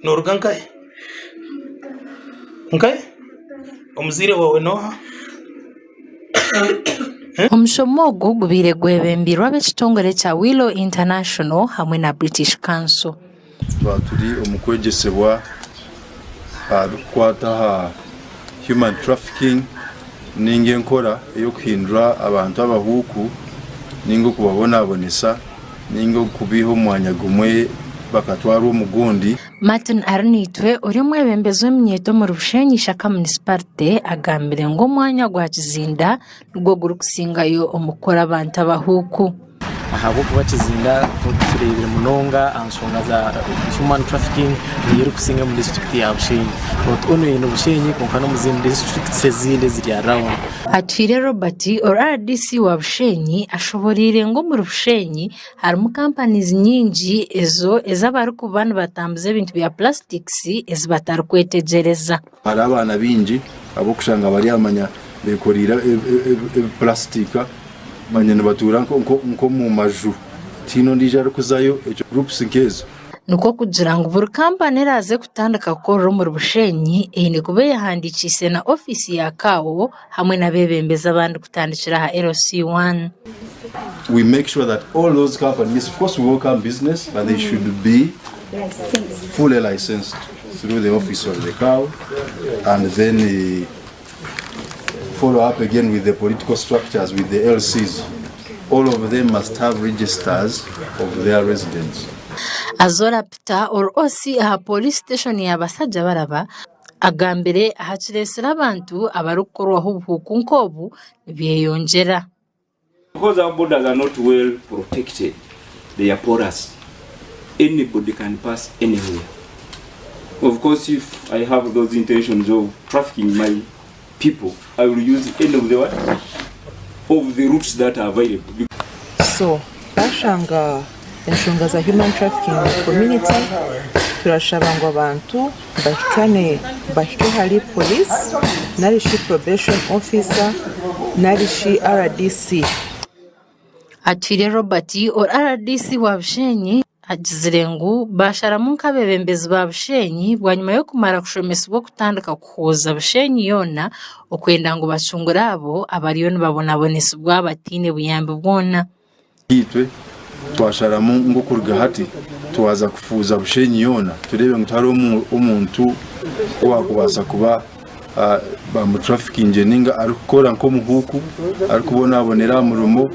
Nooruga nkahi? Nkahi? Omuzaire waawe n'oha? Omushomo ogu gubaire gwebembeirwe ab'ekitongore kya Willow International hamwe na British Council. Twaba turi omu kwegyesebwa aha birikukwata aha human trafficking ninga enkora ey'okuhindura abantu abahuuku ninga okubabonabonesa ninga okubaiha omu mwanya gumwe bakatwarwa omu gundi. Martin Arinaitwe ori omwebembezi w'eminyeeto omuri Bushenyi Ishaka Munisiparite agambire ngu omwanya gwa Kizinda nigwo gurikusingayo omu kukora abantu abahuuku. Ahabw'okuba Kizinda tureebire munonga aha nshonga za human trafficking niyo erikusinga omu disiturikiti ya Bushenyi. Not only in Bushenyi kwonka n'omu zindi disiturikiti ezindi eziri around. Atwire Robert ori RDC wa Bushenyi ashoboreire ngu omuri Bushenyi harimu companies nyingi ezo ez'abarikuba nibatambuza ebintu bya plastics ezi batarikwetegyereza. Hariho abaana baingi ab'okushanga bari aha manya bekoreire ebipurasitika manya nibatuura nk'omu maju tihaine ondiijo arikuzayo groups nk'ezo. Nikwo kugira ngu buri kampani eraaze kutandika kukorera omuri Bushenyi eine kuba eyehandiikiise na ofiisi ya CAO hamwe n'abeebembezi abandi kutandikira aha LC1. We make sure that all those companies, yes of course we welcome business but they should be fully licensed through the office of the CAO and then follow up again with the political structures with the LCs. All of them must have registers of their residents. Azora Peter ori OC aha Police Station ya Basajjabalaba agambire aha kireetsire abantu abarikukorwaho obuhuuku nk'obu nibyeyongyera. Because our borders are not well protected, they are porous. Anybody can pass anywhere. Of course, if I have those intentions of trafficking my people, I will use any of the what? Of the routes that are available. So twashanga enshonga za human trafficking omu community turashaba ngu abantu bahikane bahike ahari police narishi probation officer narishi RDC. Atwire Robert ori RDC wa Bushenyi agizire ngu baasharamu nk'abeebembezi ba Bushenyi bwanyima y'okumara kushomesibwa okutandika kuhuuza Bushenyi yoona okwenda ngu bacungure abo abariyo nibabonabonesibwa bataine buyambi bwona. Itwe twasharamu ngu okuruga hati twaza kufuuza Bushenyi yoona tureebe ngu tihariho omuntu owaakubaasa kuba bamutrafikingire ninga arikukora nk'omuhuuku arikubonabonera aha murimo.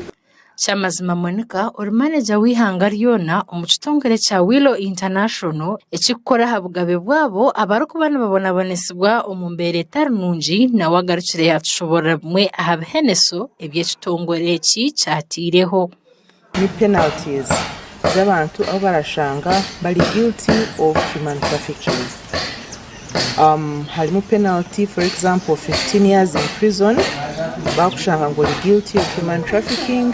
Kyamazima Monica ori maneja w'eihanga ryona omu kitongore kya Willow International ekirikukora aha bugabe bwabo abarikuba nibabonabonesibwa omu mbeera etari nungi nawe agarukire yaatushoboorora bimwe aha biheneso ebi ekitongore eki kyataireho. Ni penalties z'abantu abu barashanga bari guilty of human trafficking. Harimu penalty for example 15 years in prison bakushanga ngu ori guilty of human trafficking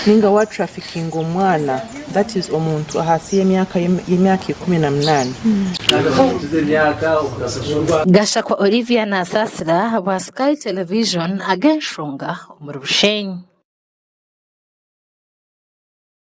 ninga wa traffickinga omwana that is omuntu ahansi y'emyaka 18. Gashakwa Olivia Nasasira ahabwa Sky Television ag'enshonga omuri Bushenyi.